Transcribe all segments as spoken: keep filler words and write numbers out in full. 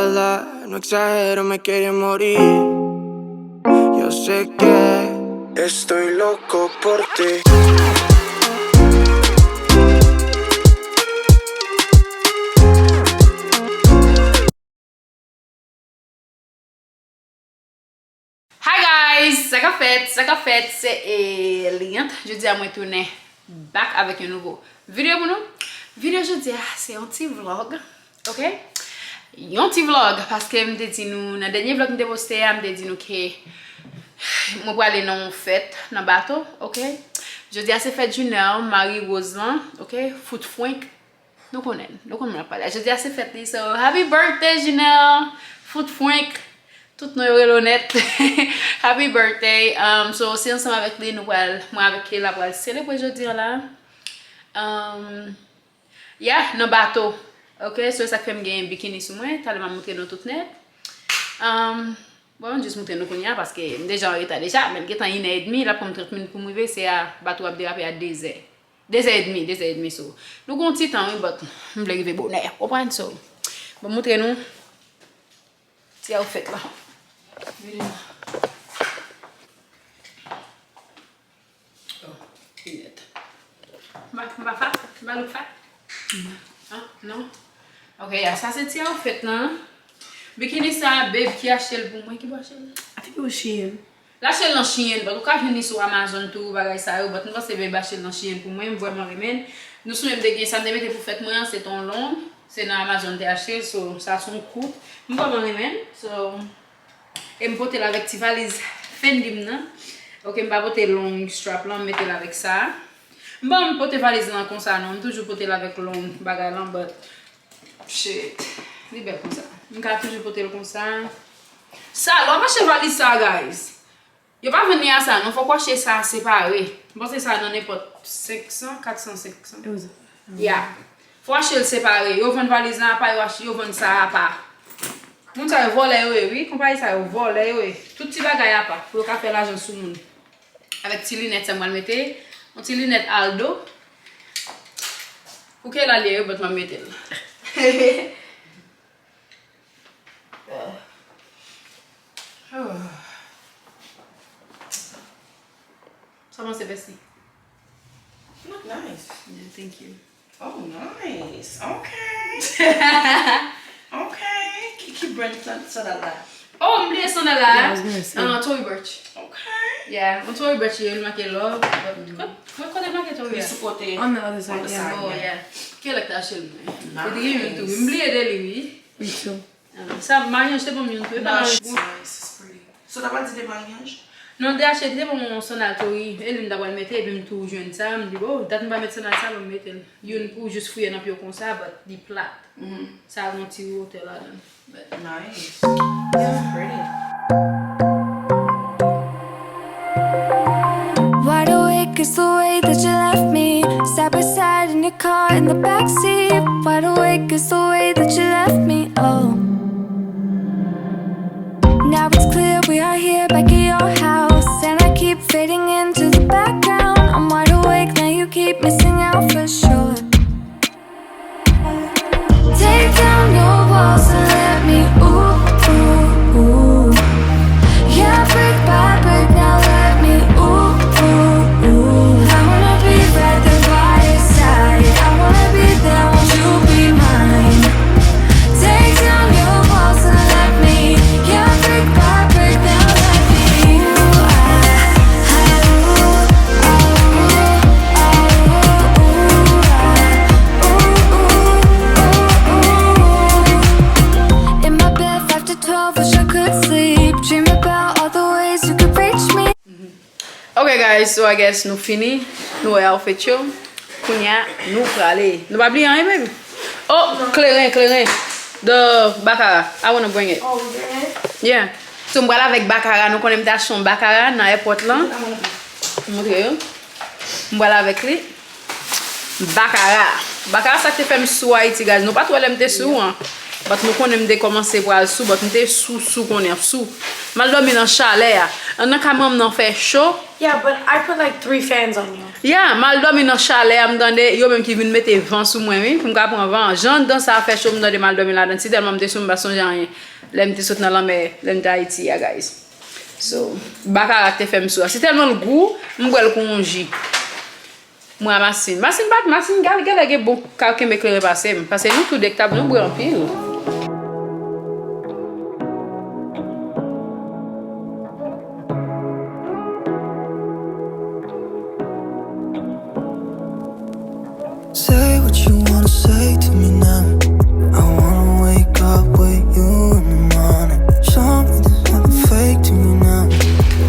Verdad, no exagero, me quería morir. Yo sé que estoy loco por ti. Hi guys, sa k ap fèt, sa k ap fèt, se Eliante. Jodi a mwen tounen back avèk yon nouvo videyo pou nou. Videyo jodi a se yon ti vlog, ok? Yon ti vlog, paske m te di nou, nan dènye vlog m te poste a, m te di nou ke mwen prale nan yon fèt, nan bato, ok? Jodi a se fèt Junel, mari Rose lan, ok? Fout fwenk. Nou konnen, nou konnen mwen ap pale. Jodi a se fèt li, so happy birthday, Junel! Fout fwenk! Tout non yo rele w nèt. Happy birthday! Um, so, se ansanm avèk li, nou pral, mwen avèk Kayla pral selebre jodi a la. Um, yeah, nan bato. Ok, so sa k fè m gen bikini sou mwen. Talè m ap montre nou tout nèt. Um, bon, m jis montre nou kounye a, paske m deja an reta deja, men l gentan inè edmi, l ap pran m trant minit pou m rive, se a bato ap derape a dezè. Dezè edmi, dezè edmi, so. Nou gon ti tan, wi, but m vle rive bonè, konprann, so. Bon, montre nou ti outfit la. Vini la. Oh, linèt. M pa, m pa fat? M pa look fat? Ah, non? Ok, ya, sa se ti outfit lan. Bikini sa, babe ki achte l pou mwen, ki pou achte l? I think it was Shein. L achte l nan Shein, but ou ka jwenn li sou Amazon tou, bagay sa yo, but m panse babe achte l nan Shein pou mwen, m vrèman renmen l. Nou sonje m te gen sa m te mete pou fèt mwen an, se t on long, se nan Amazon m te achte l, so sa se yon kout. M vrèman renmen l, so, e m pote l avèk ti valiz Fendi m nan. Ok, m pa pote long strap lan, m mete l avèk sa. M pa renmen pote valiz lan konsa non, m toujou pote l avèk long bagay lan, but shit, li bèl konsa. M ka toujou pote l konsa. Sa, lè w ap achte valiz sa, guys, yo pa vann li a sa non, fòk w achte sa separe. M panse sa nan nenpòt senk san, kat san, senk san. Ya. Fò w achte l separe. Yo vann valiz lan apa, yo achte, yo vann sa apa. Moun sa yo vòlè yo ye, wi. Konpayi sa yo vòlè yo ye. Tout ti bagay apa, pou yo ka fè lajan sou moun. Avèk ti linèt sa m pral mete. Yon ti linèt Aldo. Pou Kayla li ye, wi, but m ap mete l. Oh. Sa w panse, bestie? Look nice. Yeah, thank you. Oh, nice. Okay. Okay. Ki, ki brand san- sandal la? Oh, m bliye sandal la. Yeah, I was gonna say. Uh, Tory Burch. Okay. Yeah, yon Tory Burch ye, li make love. Kot- Kot kote make Tory Li a? Sou kote. On the other side, On the yeah. side, Oh, yeah. Yeah. Kèlè k te achte l mwen? Li te gen youn tou. Nice. M bliye de li, wi. Me too. Ah, sa, Mariange te ban m youn tou. E pa Nice. Mariange. Nice, it's pretty. So, ta pral di de Mariange? Non, m te achte, li te ban m yon sandal Tory. E li m ta pral mete, epi m tou jwenn sa, m di, oh, dat m pa met sandal sa, ban m mete l. Youn pou jis fouye nan pye w konsa, but li plat. Mhm. Sa gon ti wotè ladan. But Nice. This is pretty. Wide awake is the way that you left me. Side by side in your car in the backseat. Wide awake is the way that you left me. Oh. Now it's clear we are here back at your house. And I keep fading into the background. I'm wide awake, now you keep missing out for sure. Take down your walls and let me, ooh, ooh, ooh. Yeah, brick by brick, now let me, ooh, ooh, ooh. I wanna be right there by your side. I wanna be there, won't you be mine? Take down your walls and let me, yeah, brick by brick, now let me, ooh, ah, ah, ooh, ah, ooh, ah, ooh, ooh, ah. In my bed, five to twelve, wish I could sleep. Dream about all the ways you could reach me. Ok guys, so I guess nou fini. Nou wè outfit yo. Kounye a, nou prale. Nou pa bliye anyen, baby. Oh, kleren, kleren. The baccarat. I wanna bring it. Oh, we did? Yeah. So m pral avèk baccarat. Nou konnen m te achte yon baccarat nan airport lan. Montre yo. M pral avèk li. Baccarat. Baccarat sa k te fè m sou Ayiti, guys. Nou pa t wè lè m te sou an. But nou konnen m te kòmanse pral sou, but m te sou, sou konnen, sou. M al dòmi nan chalè a. Anndan kay manman m nan fè cho. Yeah, but I put like three fans on you. Ya, m al dòmi nan chalè a, m tande, yo menm ki vin mete van sou mwen, wi, pou m ka pran van an. Jan anndan sa a fè cho, m tande m al dòmi ladan. Si tèlman m te sou, m pa sonje anyen. Lè m te sot nan lanmè, lè m te Ayiti a, guys. So, bakara te fè m sou a. Si tèlman l gou, m bwè l kou yon ji. Mwen a masin. Masin pa t, masin gal, genlè gen bon ka kenbe kleren pase m. Pase nou tou de k tab nou bwè anpil. Say what you wanna say to me now. I wanna wake up with you in the morning. Show me there's nothing fake to me now.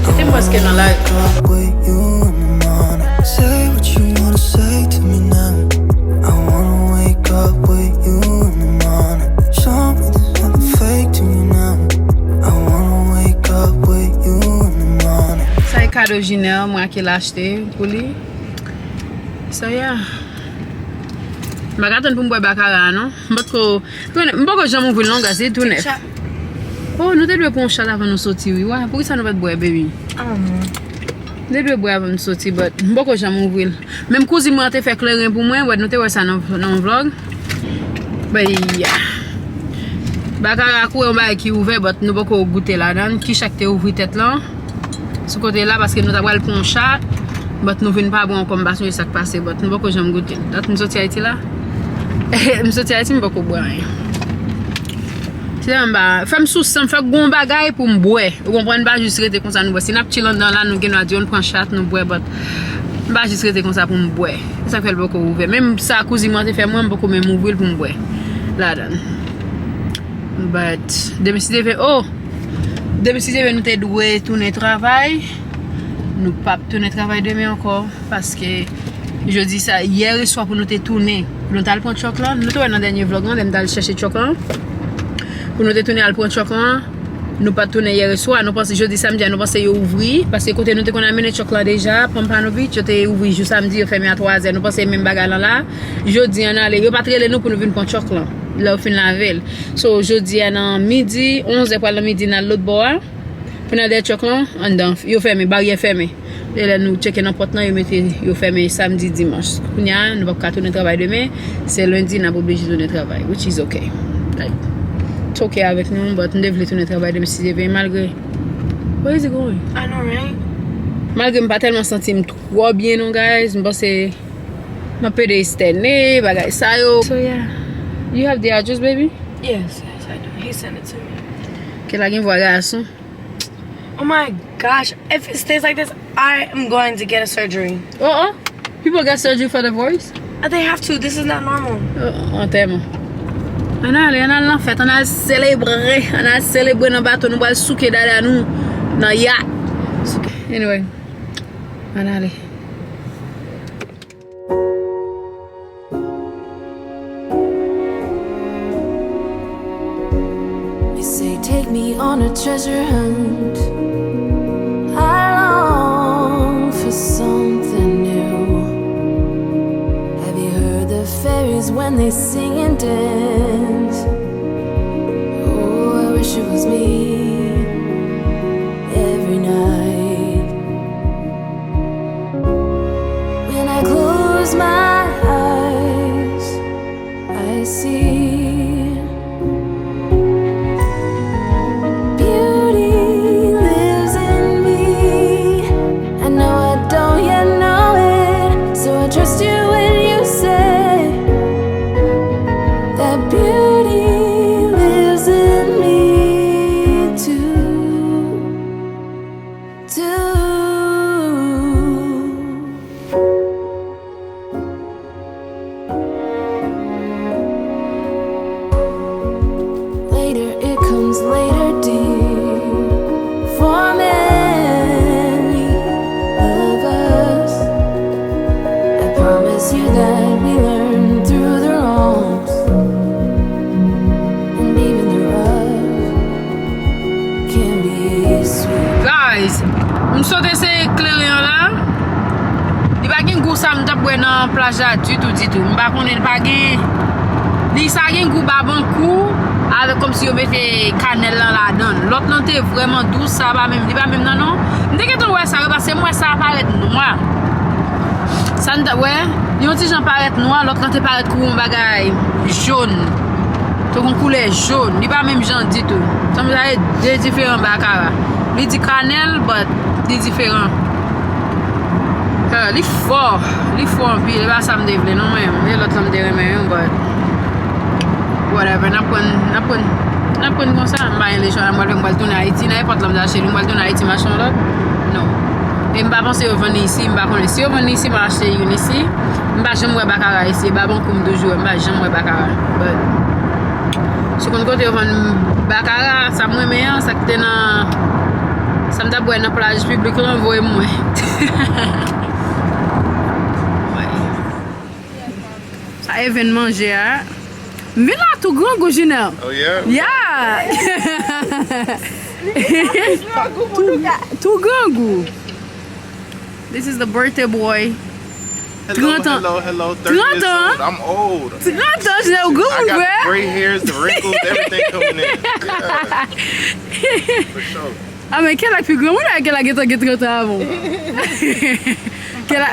Mete mwen ske nan live. Wake up with you in the morning. Say what you wanna say to me now. I wanna wake up with you in the morning. Show me there's nothing fake to me now. I wanna wake up with you in the morning. Sa e kado Jinè, mwen ki l achte pou li. So, yeah. M pa ka tann pou m bwè bakara a, non. M potko, m potko janm ouvri l, non, guys, li tou nèf. Oh, nou te dwe pran yon chat avan nou soti, wi. Wa, poukisa nou pa t bwè, baby? Nou te dwe bwè avan nou soti, but m potko janm ouvri l. Menm kouzin mwen an te fè kleren pou mwen, but nou te wè sa nan, nan yon vlog. But, yeah. Bakara kou e yon bagay ki ouvè, but nou potko goute ladan. Ki chat te ouvri tèt lan? Sou kote la, paske nou ta pral pran yon chat, but nou vin pa bwè ankò, m pa sonje sa k pase, but nou poko janm goute l. Dat m soti Ayiti la. M soti Ayiti, m poko bwè anyen. Se anba, fè m sou san, fè gon bagay pou m bwè. Ou konprann, pa jis rete konsa nou bwè. Si n ap chill anndan la, nou gen dwa di, "Ann pran chat, nou bwè," but m pa jis rete konsa pou m bwè. Se sa k fè l poko ouvè. Menm sa kouzin mwen te fè mwen, m poko menm ouvri l pou m bwè. Ladan. But, demen si Dye vle, oh! Demen si Dye vle, nou te dwe tounen travay. Nou p ap tounen travay demen ankò. Paske jodi sa, yè swa pou nou te tounen. Pou nou t al pran truck lan. Nou te wè nan dènye vlog lan, lè m t al chèche truck lan. Pou nou te tounen al pran truck lan. Nou pa t tounen yè swa. Nou panse jodi samdi a, nou panse yo ouvri. Paske kote nou te konn al mennen truck lan deja, Pompano Beach, yo te ouvri jou samdi, yo fèmen a twazè. Nou panse menm bagay lan la. Jodi ann ale, yo pa t rele nou pou nou vin pran truck lan. Lè yo fin lave l. So, jodi a nan midi, onzè pral nan midi, n al lòt bò a. Pou n al dèyè truck lan, anndan, yo fèmen, baryè fèmen. E lè nou tcheke nan pòt lan, yo mete, yo fèmen samdi, dimanch. Kounye a, nou p ap ka tounen travay demen. Se lendi, n ap oblije tounen travay, which is okay. Like, it's okay avèk nou, but m te vle tounen travay demen si Dye vle, malgre. Where is it going? I know, right? Malgre m pa tèlman santi m twò byen, non, guys. M panse m ap pede estène, bagay sa yo. So, yeah. You have the address, baby? Yes, yes, I do. He sent it to me. Kela gen vwa gason. Oh my gosh, if it stays like this, I am going to get a surgery. Oh, oh. People get surgery for the voice? Uh, they have to. This is not normal. Oh, antèman. Ann ale, ann al nan fèt, ann al selebre, ann al selebre nan bato, nou pral souke dada nou nan yat. Anyway, ann ale. You say, "Take me on a treasure hunt." I long for something new. Have you heard the fairies when they sing and dance? Oh, I wish it was me every night. When I close my eyes, I see beauty lives in me. I know I don't yet know it, so I trust you when you say that beauty lives in me too. Do. Later, it comes later, dear. For many of us, I promise you that we learn through the wrongs and even the rough. Guys, m sote se kleren an la. Li pa gen gou sa m t ap bwè nan plaj la ditou, ditou. M pa konnen, li pa gen. Li sa gen gou babankou avèk kòmsi yo mete kanèl lan ladan l. Lòt lan te vrèman dous, sa pa menm, li pa menm nan non. M te gentan wè sa, wi, paske m wè sa parèt nwa. Sa n t ap wè, yon ti jan parèt nwa, lòt lan te parèt kou yon bagay jòn. Te gon koulè jòn. Li pa menm jan ditou. Sanble sa se de diferan bakara. Li di kanèl, but li diferan. Li fò. Li fò anpil. E pa sa m te vle non mwen. E lòt lan m te renmen wi, but whatever. N ap pran, n ap pran, n ap pran konsa. M pa gen lechwa la, m pral fè, m pral tounen Ayiti. Nan epòt lan m te achte li, m pral tounen Ayiti m achte yon lòt. Non. E m pa panse yo vann li isi, m pa konnen. Si yo vann li isi, m a achte youn isi. M pa janm wè bakara isi. E ba bankou m toujou wè, m pa janm wè bakara. But, si w konn kote yo vann bakara, sa m renmen an, sa k te nan, sa m t ap bwè nan plaj piblik lan, voye m wè. Sa Even manje a. M vin la tou grangou, Junel. Oh yeah? Yeah! Tou, tou grangou. This is the birthday boy. Hello, trant an. Hello, hello. Trant an. Thirty years old. I'm old. Trant an, Junel, ou granmoun vre. I got the gray hairs, the wrinkles, everything coming in. Yeah. For sure. Ah, men Kela pi granmoun, Kela gentan gen trant an avan w. Kela,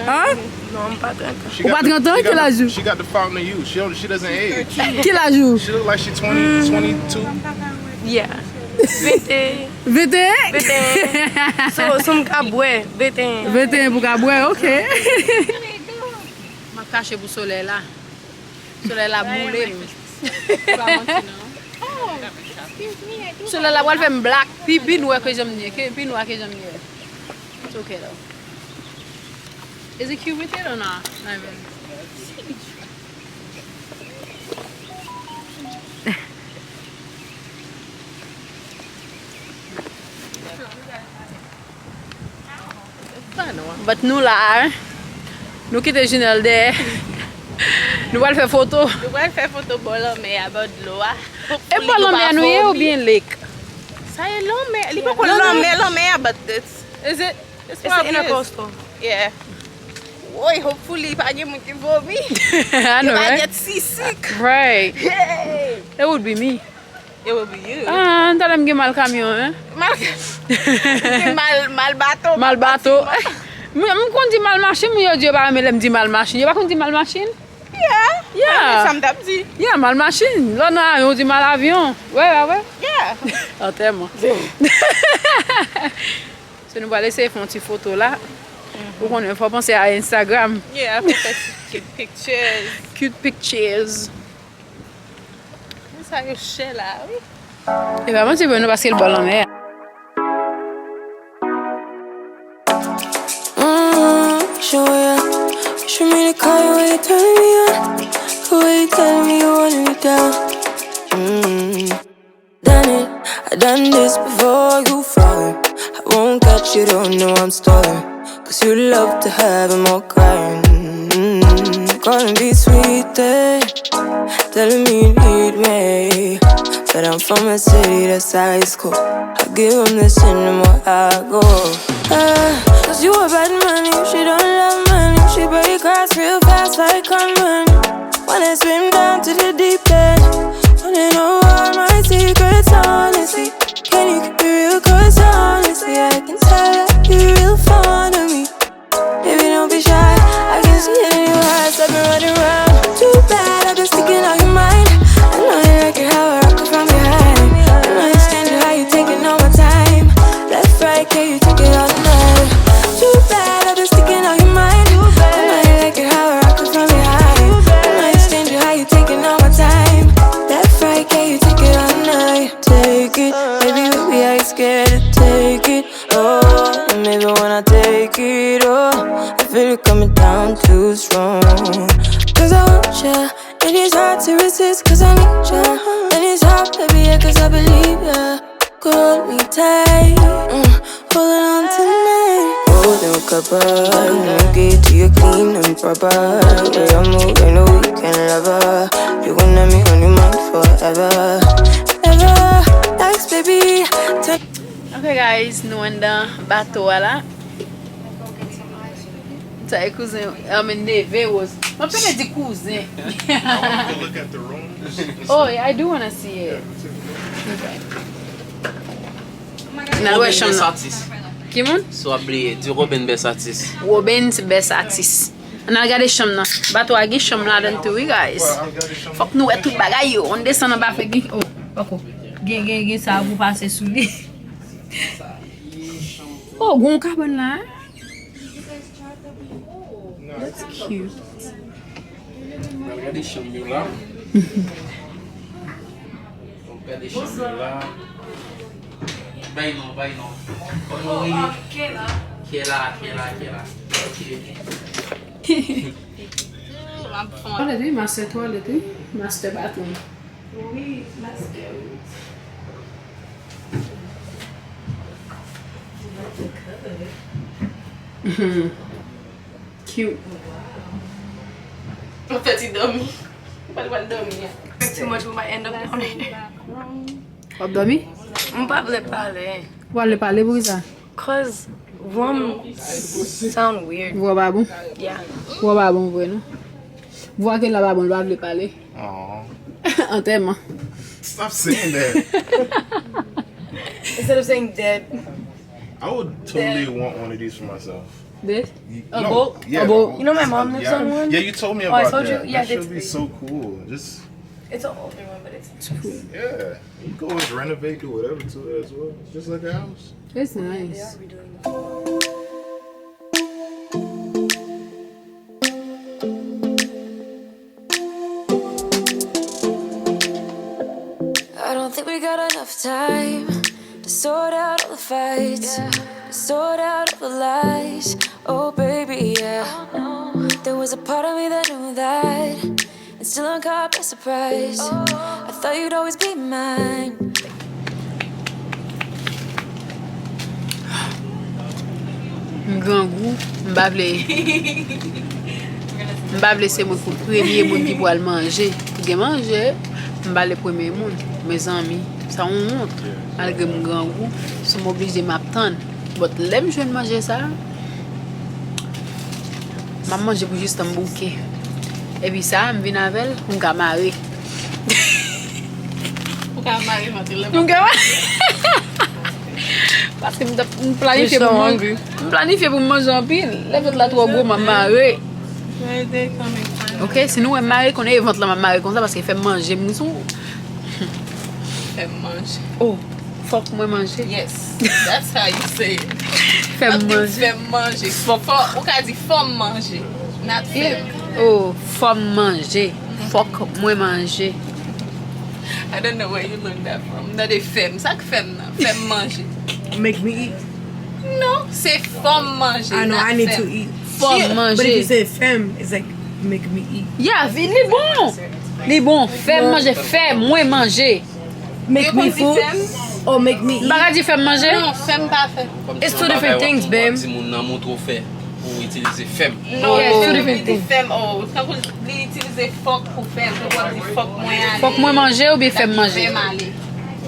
hein? Non, m pa trant an. Ou pa trant an? Ki laj ou? She got the fountain of youth. She don't, she doesn't age. Ki laj ou? She look like she twenty, twenty-two. Yeah. Venteyen. Venteyen? Venteyen. So, so m ka bwè, venteyen. Venteyen pou ka bwè, ok. M ap kache pou solèy la. Solèy la boule m. Solèy la pral fè m black. Pi, pi nwè ke jan m ye, ke, pi nwa ke jan m ye. It's okay though. Is it cute with it or not? Not even. But nou la, nou kite Junel dèyè. Nou pral fè foto. Nou pral fè foto bò lanmè a, bò dlo a. E bò lanmè a nou ye oubyen lake? Sa e lanmè. Li poko lanmè, lanmè a, but it's, is it, it's inner coastal. Yeah. Woy, hopefully, pa gen moun ki vomi. I know, right? Yo pa get seasick. Right. Hey. It would be me. It will be you. Ah, talè m gen mal kamyon, hein? Mal, mal, mal bato. Mal bato. M, m konn di mal machin, moun yo di yo pa renmen lè m di mal machin. Yo pa konn di mal machin? Yeah. Yeah. Sa m t ap di. Yeah, mal machin. Lò nan avyon, ou di mal avyon. Wè, wè, wè. Yeah. Antèman. So, nou pral eseye fè yon ti foto la. Ou konnen, fò panse a Instagram. Yeah, fò fè ti cute pictures. Cute pictures. Sa yo chè la, wi. E pa manti pou nou, paske l bò lanmè a. Mm, show ya. Show me the car, why you turning me on? The way you tell me you want me down. Mm. Done it, I done this before you fall. I won't catch you, don't know I'm stalling. 'Cause you love to have 'em all crying. Mm, calling me sweet, eh? Telling me you need me. But I'm from a city that's high school. I give 'em this and the more I go. Eh, 'cause you a bad man, you she don't love money. She break grass real fast like gunman. Wanna swim down to the deep end. Wanna know all my secrets, honestly. Can you keep it real? 'Cause honestly, I can tell that you real fond of me. Baby, don't be shy. I can see it in your eyes. I've been running around. Too bad, I've been sticking on your mind. I know you like it how I rock it from behind. I know you stand it, how you taking all my time. Left, right, can you take it all night? Too bad, I've been sticking on your mind. I know you like it how I rock it from behind. I know you stand it, how you taking all my time. Left, right, can you take it all night? Take it, baby, baby, I ain't scared to take it. Oh, and maybe when I take it, oh, I feel it coming down too strong. 'Cause I want ya, and it's hard to resist. 'Cause I need ya, and it's hard, baby, yeah, 'cause I believe ya. Hold me tight, mm, holding on tonight. Oh, then we cup up, let me get to you clean and proper. Yeah, I'm moving the weekend lover. You gonna have me on your mind forever, ever. Thanks, baby. Ok, guys, nou anndan bato a la. Sa e kouzen, I mean, neve Rose. Mwen pene di kouzen. I want to look at the rooms. Oh, yeah, I do wanna see it. Yeah, me too. Okay. N al wè chanm nan. Ki moun? Si w ap bliye, di Robin best artist. Robin se best artist. Ann al gade chanm nan. Bato a gen chanm ladan tou, wi, guys. Fòk nou wè tout bagay yo. Ann desann anba fè gen, oh, poko. Gen, gen, gen sa pou pase sou li. Oh, gon kabann la, hein? That's cute. Ann gade chanm yo la. Ann gade chanm yo la. Bay non, bay non. Kòman w rele? Kela. Kela, Kela, Kela. Ok. Twalèt, wi, master twalèt, wi. Master bathroom. Wi, master, wi. Cute. Mwen fè ti dòmi. Mwen pral dòmi a. Too much, we might end up down here. W ap dòmi? M pa vle pale. Ou pa vle pale, poukisa? Cause vwa m sound weird. Vwa pa bon? Yeah. Vwa pa bon vre, non. Vwa Kela pa bon, l pa vle pale. Antèman. Stop saying that. Instead of saying dead. I would totally want one of these for myself. This? Y- A no, boat? Yeah, A boat. A boat. You know my mom lives on one? Yeah, you told me about that. Oh, I told you? Yeah, that should be so cool. Just, it's an older one, but it's nice. Yeah. You can always renovate, do whatever to it as well. It's just like a house. It's nice. Yeah, they are redoing that. I don't think we got enough time to sort out all the fights, to sort out all the lies. Oh, baby, yeah. There was a part of me that knew that, and still I'm caught by surprise. I thought you'd always be mine. M grangou, m pa vle, m pa vle se mwen pou premye moun ki pral manje. Pou gen manje, m pa vle premye moun. Mezanmi, sa yon wont. Malgre m grangou, si m oblije, m ap tann. But lè m jwenn manje sa, m ap manje pou jistan m bouke. Epi sa, m vin avè l pou m ka mare. Ou ka mare vant li. M ka mare. Paske m t ap, m planifye pou m manje. M planifye pou m manje anpil. Lè vant la twò gwo, m ap mare. Ok, si nou wè m mare, konnen e vant la m ap mare konsa, paske fè m manje, m sou. Fè m manje. Oh, fòk mwen manje. Yes, that's how you say it. Fè m manje. Fè m manje. Fòk. Fò, ou ka di fò m manje. Not fè m. Oh, fò m manje. Fòk mwen manje. I don't know where you learned that from. M tande fè m. Sa k fè m nan? Fè m manje. Make me eat. Non, se fò m manje. I know, I need to eat. Fò m manje. But if you say fè m, it's like, make me eat. Yeah, li bon. Li bon. Fè m manje. Fè mwen manje. Make me food or make me eat. M pa ka di fè m manje. Non, fè m pa fè. It's two different things, babe. Di moun nan montre w fè pou itilize fè m. Non, yeah, it's two different things. Fè m, oh, tankou li itilize fòk pou fè m, pou di fòk mwen ale. Fòk mwen manje oubyen fè m manje? Fè m ale.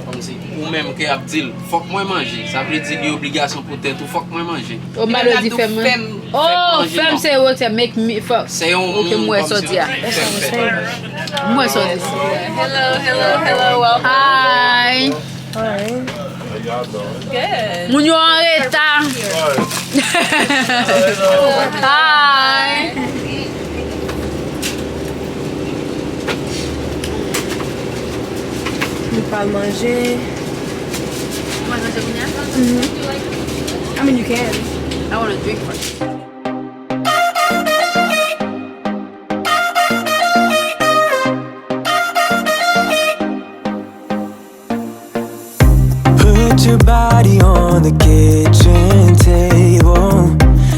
Kòmsi ou menm ke ap di l, fòk mwen manje. Sa vle di li obligasyon pou tèt ou, fòk mwen manje. Ou pa dwe di fè m manje. Oh, fè m se ou se make me, fè. Se yon moun kòmsi yo di fè m fè. M wè sa w di. Hello, hello, hello, welcome. Hi. Hi. Good. Moun yo an reta. Hi. Nou pral manje. Ou pral manje kounye a? Mm-hmm. I mean, you can. I want a drink first. Put your body on the kitchen table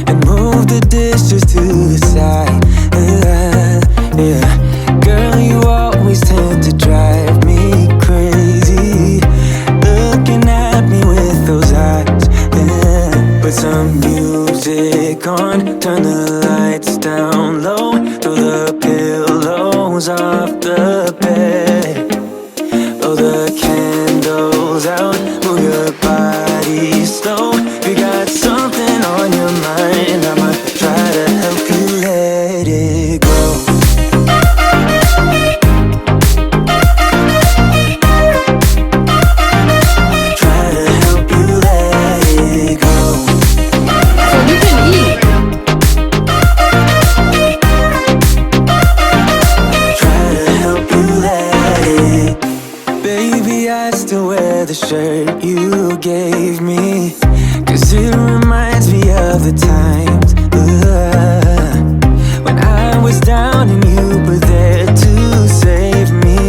and move the dishes to the side. Yeah, yeah. Girl, you always tend to drive me crazy. Looking at me with those eyes. Yeah. Put some music on, turn the lights down low, throw the pillows off the bed. Blow the candles out, move your body slow. If you got something on your mind, I'ma try to help you let it go. Try to help you let it go. Wear the shirt you gave me, 'cause it reminds me of the times, uh, when I was down and you were there to save me,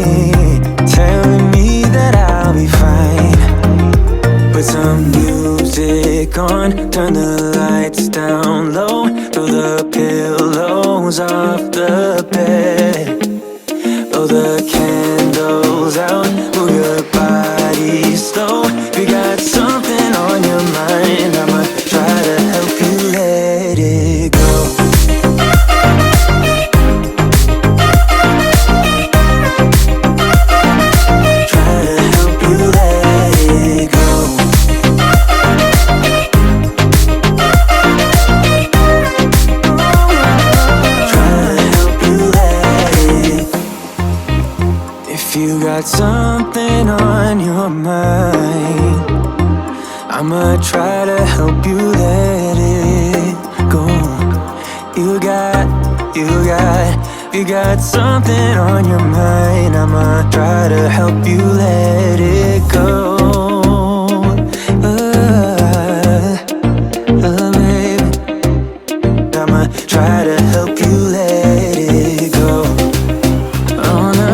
telling me that I'll be fine. Put some music on, turn the lights down low, throw the pillows off the bed. Blow the candles out, move your body slow. If you got something on your mind, I'ma try to help you let it go. Try to help you let it go. Try to help you let it If you got something on your mind, I'ma try to help you let it go. You got, you got, you got something on your mind, I'ma try to help you let it go. Uh, uh, baby. I'ma try to help you let it go. Oh, no.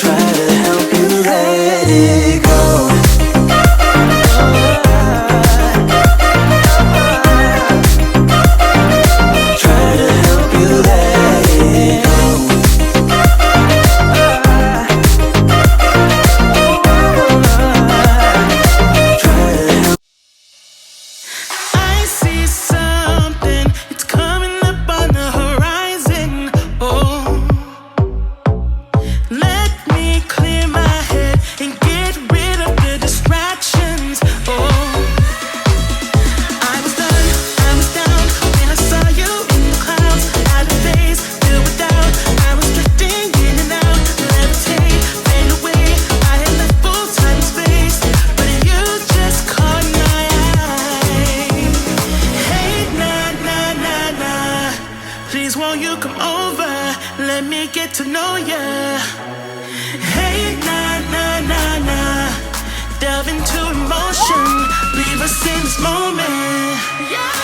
Try to help you let it go. Try to help you let it go. I see something, it's coming up on the horizon. Oh, let me clear my head and get rid of the distractions. Oh, I was done, I was down when I saw you in the clouds. Out of phase, filled with doubt. I was drifting in and out, levitate, fade away. I had left both time and space, but you just caught my eye. Hey, nah, nah, nah, nah. Please, won't you come over? Let me get to know ya. Hey, nah, nah, nah, nah. Delve into emotion. Leave us in this moment. Yeah.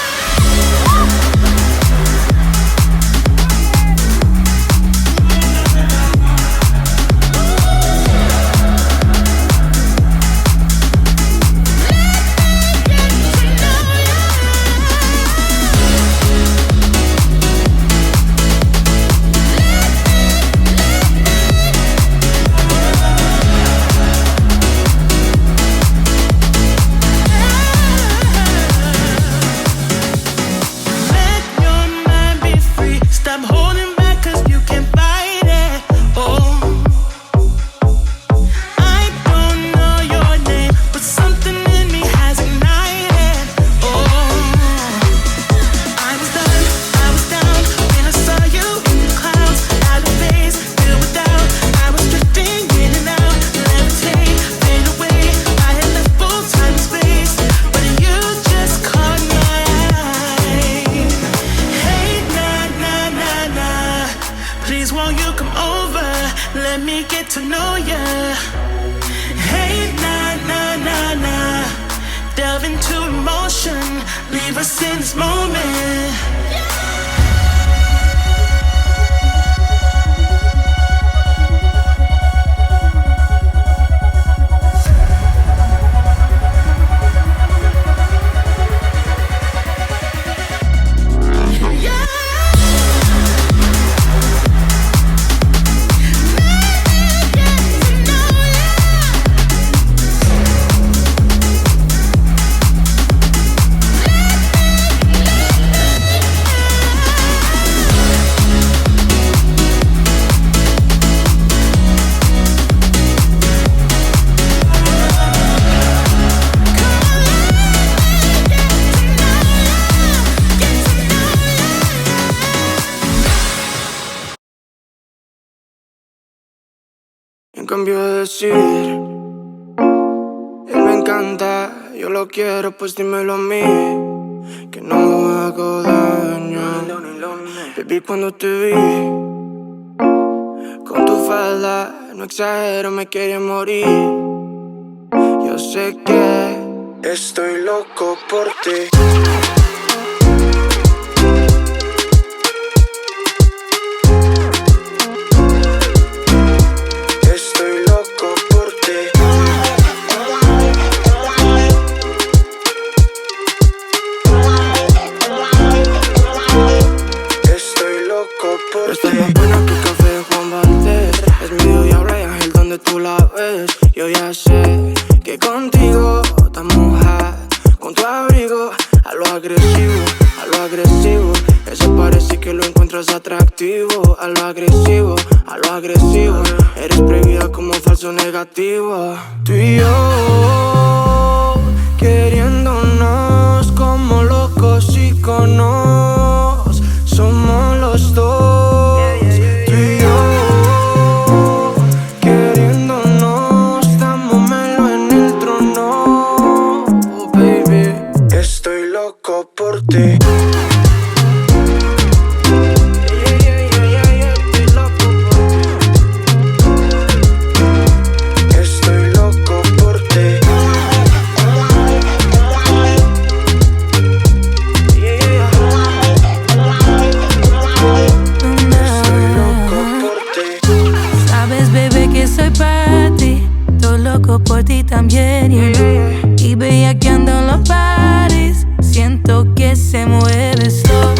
Let your mind be free. Stop holding back, 'cause you can't fight it. Oh. I don't know your name, but something in me has ignited. Oh. I was done, I was down when I saw you in the clouds. Out of phase, filled with doubt. I was drifting in and out, levitate, fade away. I had left both time and space, but you just caught my eye. Hey, nah, nah, nah, nah. Please, won't you come over? Let me get to know ya. Hey, nah, nah, nah, nah. Delve into emotion. Leave us in this moment. En cambio de decir, él me encanta, yo lo quiero, pues dímelo a mí, que no hago daño. Baby, cuando te vi, Con tu falda, no exagero, me quieres morir. Yo sé que estoy loco por ti. Estoy loco por ti. Estoy loco por ti. Estás más buena que café de Juan Valdez. Es mi diabla y ángel donde tú la ves. Yo ya sé que contigo estamos hot. Con tu abrigo a lo agresivo, a lo agresivo. Eso parece que lo encuentras atractivo. A lo agresivo, a lo agresivo. Eres prohibida como falso negativo. Tú y yo queriéndonos como locos y conos. Somos los dos. Tú y yo queriéndonos, dámosmelo en el trono, baby. Estoy loco por ti. Estoy loco por ti. Estoy loco por ti. Sabes, bebé, que soy pa' ti. Estoy loco por ti también, you know. Y bellaqueando en los parties, siento que se mueve esto.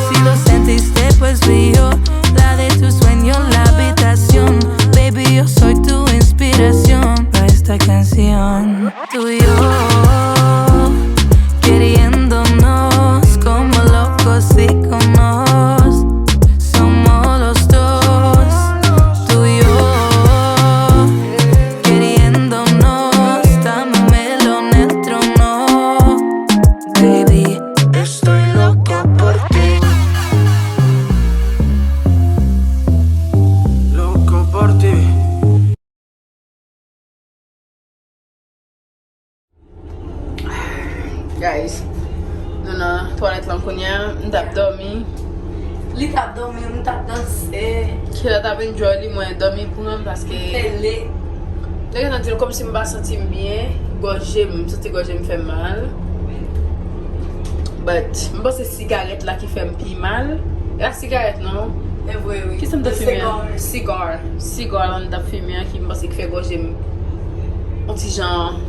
Si lo sentiste, pues fui yo. La de tus sueños, la habitación. Baby, yo soy tu inspiración pa' esta canción. Tú y yo, queriéndonos como locos y conos. Somos los dos, tú y yo, queriéndonos, dámosmelo en el trono, baby. Estoy loco por ti. Loco por ti. Guys, nou nan twalèt lan kounye a, m t ap dòmi. Li t ap dòmi, m t ap danse. Kela t ap enjoy li, mwen dòmi pran m paske... Tele. Te gentan di l kòmsi m pa santi m byen, gòje m, m santi gòje m fè mal. But, m panse sigarèt la ki fè m pi mal. E pa sigarèt non. E vre, wi. Kisa m t ap fimen an? Sigar. Sigar lan m t ap fimen an ki m panse ki fè gòje m yon ti jan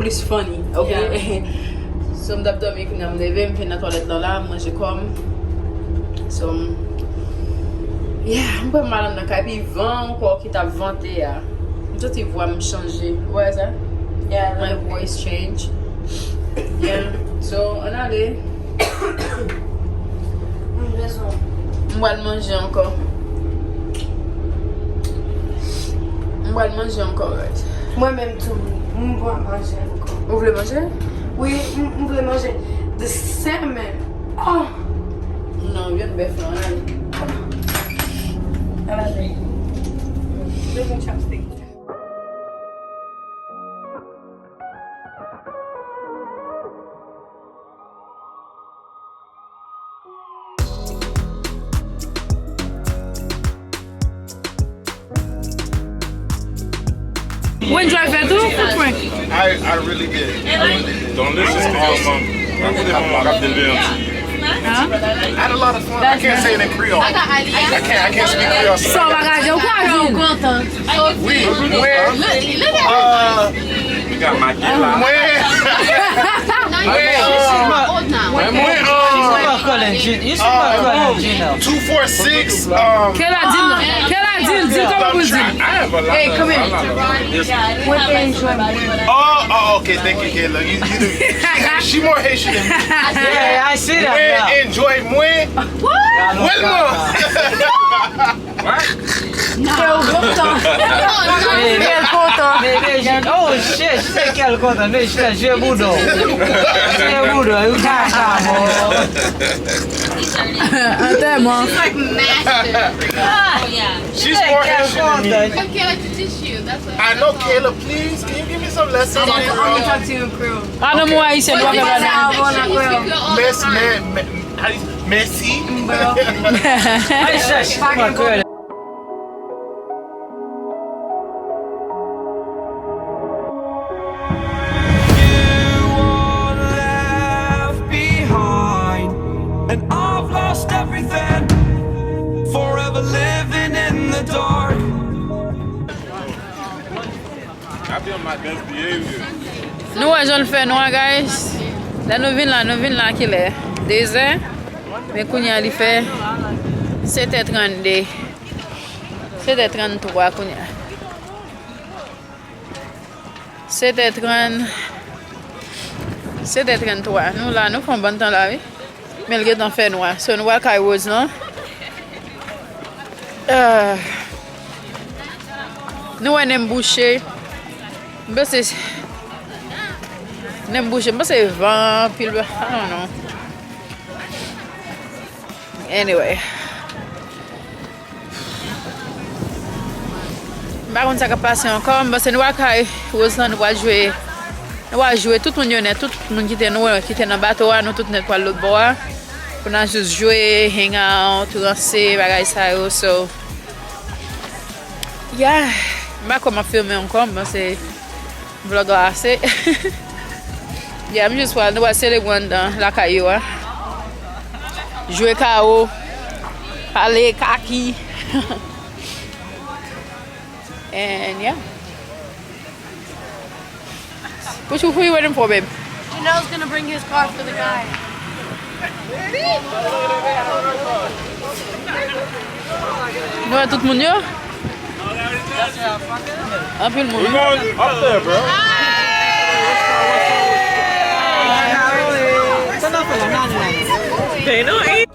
plis funny, ok? Yeah. So, m t ap dòmi, kounye a m leve, m vin nan twalèt lan la, m ranje kò m. So, m, yeah, m pran mal anndan kay, epi van ankò ki t ap vante a. M santi vwa m chanje. Ou wè sa? Yeah, my voice change. Yeah. So, ann ale. M bezwen. M pral manje ankò. M pral manje ankò, guys. Mwen menm tou, m pral manje ankò. Ou vle manje? Wi, m, m vle manje. The salmon. Oh! Non, vyann bèf lan, ale. Ala, ale. Mwen gen chopstick. Ou enjoy fè tou pou prank? I, I really did. I really did. Don't listen to your mom. Rap, rap, rap, rap, rap. Huh? I had a lot of fun. I can't say it in Creole. I can't, I can't speak Creole. So, bagay, ou ka di. Wi, mwen, euh, mwen, mwen, euh, two four six, um, Kela, di l, Kela, di l, di l kòman pou l di l. Hey, come here. Mwen te enjoy mwen. Oh, oh, okay, thank you, Kela. You, you do. She more Haitian than me. Yeah, I see that. Mwen enjoy mwen. What? Wèlman. Kè w kontan. Kè l kontan. Men, men, oh, shit, se kè l kontan. Men, shit, je boudo. Je boudo, you got time, boy. Antèman. She's like master. Oh, yeah. She's more Haitian than me. Kayla to teach you. That's what I know, Kayla, please, can you give me some lessons in Creole? I'm gonna talk to you in Creole. Ah, non, mwen ayisyen, nou pa fè bagay. Mèsi, mè-, mè-, Mèsi. Bro. Ay, chèch, kòman krèl? Nou wè jan l fè nwa, guys. Lè nou vin la, nou vin la kilè? Dezè. Men kounye a li fè setè trannde. Setè tranntwa kounye a. Setè trann, setè tranntwa. Nou la, nou fè yon bann tan la, wi. Men l gentan fè nwa. So, nou al kay Rose lan. Ah. Nou wè nen m bouche. M panse nen m bouche. M panse van anpil. I don't know. Anyway. M pa konn sa k ap pase ankò. M panse nou pral kay Rose lan, nou pral jwe. Nou pral jwe tout moun yo nèt, tout moun ki te nou ki te nan bato a, nou tout nèt pral lòt bò a. Pou n al jis jwe, hang out, ranse, bagay sa yo. So, yeah, m pa kwè m ap filme ankò, m panse vlòg la ase. Yeah, m jis pral, nou pral selebre anndan lakay yo a. Jwe kawo, pale kaki. And yeah. What you, who you waiting for, babe? Janelle's gonna bring his car for the guy. Nou wè tout moun yo? Anpil moun. We going up there, bro. They don't eat.